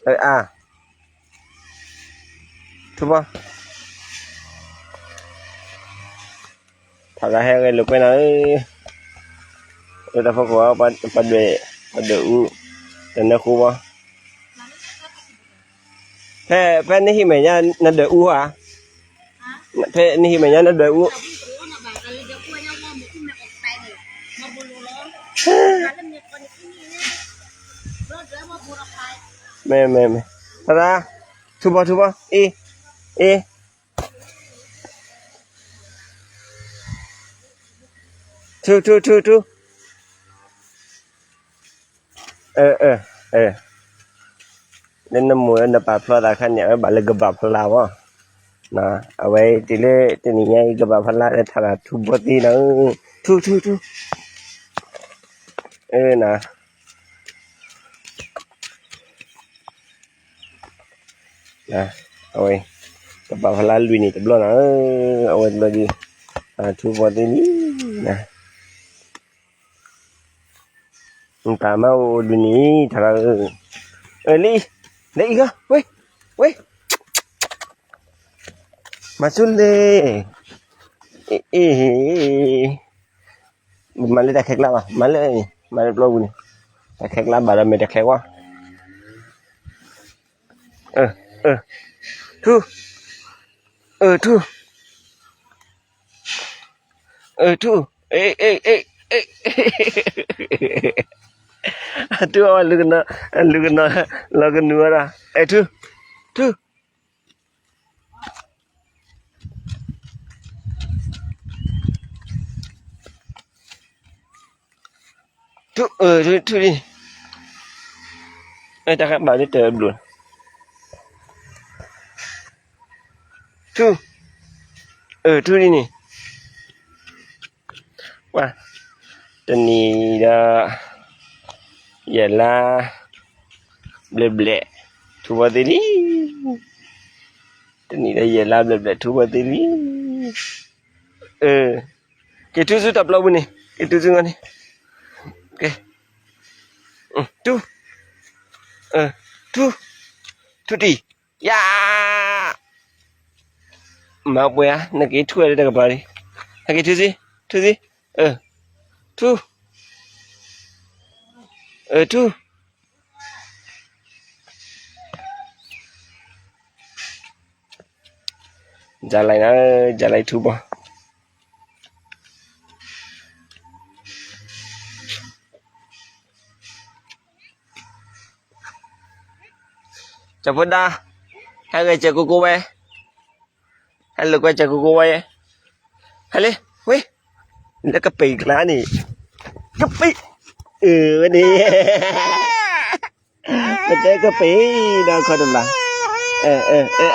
ເອີ ອາ ຖືກບໍ່? ຖ້າລະແຮງເລີຍ ລຸກໄປນະ ເອີ ເອີ ແຕ່ພວກເຂົາວ່າປາ ປາເດ ປາເດອູ ແຕ່ນະຄູບໍ່? ແພ ແພ ນີ້ຫິແມ່ຍ່ານະເດີອູຫວາ? ແພ ນີ້ຫິແມ່ຍ່ານະເດີອູ. ແມ່ນໆໆ ທາລາ ຖືກບໍ່? ຖືກບໍ່? ເອ ເອ ຖືກ ຖືກ ຖືກ ຖືກ. ເອີ ເອີ ເອີ ເຫຼັ້ນນຳໝູ ເອີ ນຳປາພລາ ຄັນນີ້ ເອີ ບາດເລີກະບາພລາບໍ ນະ ເອົາໄວ້ຕິເລ ຕິນີ້ໃຫຍ່ກະບາພລາ ແຕ່ຖ້າຖືກບໍ່ຕິນະ ເອີ ຖືກ ຖືກ ຖືກ ເອີ ນະ ນະ ເອົາໄວ້ກະບາພລາລຸຍນີ້ຕະບລໍນະ ເອີ ເອົາໄວ້ເລີຍດີ ອາ ຖືກບໍ່ຕິນີ້ນະ. ມັນຕາມມາ ໂອ ດູນີ້ ທາລາ ເອີ ເອີ ລີ ໄດ້ອີກເອີ ເວີຍ ເວີຍ ມາສຸນເດ ເອ ເອ ມາເລີຍ ຕາແຂກລາວ ມາເລີຍ ມາເລີຍ ໂລກນີ້ ຕາແຂກລາວ ບາດລະແມ່ນຕາແຂກວະ ເອີ ເອີ ທູ ເອີ ທູ. ເອີ ທູ ເອ ເອ ເອ ເອ ທູ ເອົາລູກນະ ລູກນະ ລາວກະນົວລະ ເອ ທູ ທູ ທູ ເອີ ທູ ທູ ນີ້ ເອີ ຕາຄັບບາດນີ້ເຕີບດູ ທູ ເອີ ທູ ນີ້ ນີ້ ວ່າ ຕະນີດາ ຢາລາ ແບລະແບລະ ທູ ວ່າຕິລີ ຕະນີດາ ຢາລາ ແບລະແບລະ ທູ ວ່າຕິລີ ເອີ ເກ ທູ ຊູ ຕັບລາວບຸນີ້ ເກ ທູ ຊູ ງານນີ້ ເກ ອື ທູ ເອີ ທູ ທູ ຕີ ຢາ ມາເປີຍ ນັກເກ ທູ ໄດ້ກັບບາດນີ້ ນັກເກ ທູ ຊິ ທູ ຊິ ເອີ ທູ ເອີ ທູ ຈະໄລນະ ຈະໄລທູບໍ່? ຈະພຸດດາ ໃຫ້ເອື້ອຍເຈີກູກູໄວ້ ໃຫ້ລູກໄວ້ເຈີກູກູໄວ້ ໃຫ້ເລີຍ ເວີຍ ແລ້ວກະເປອີກລະນີ້ ກະເປ ເອີ ນີ້ ກະເຕກະເປ ນອນຄອນນຳລະ ເອີ ເອີ ເອີ.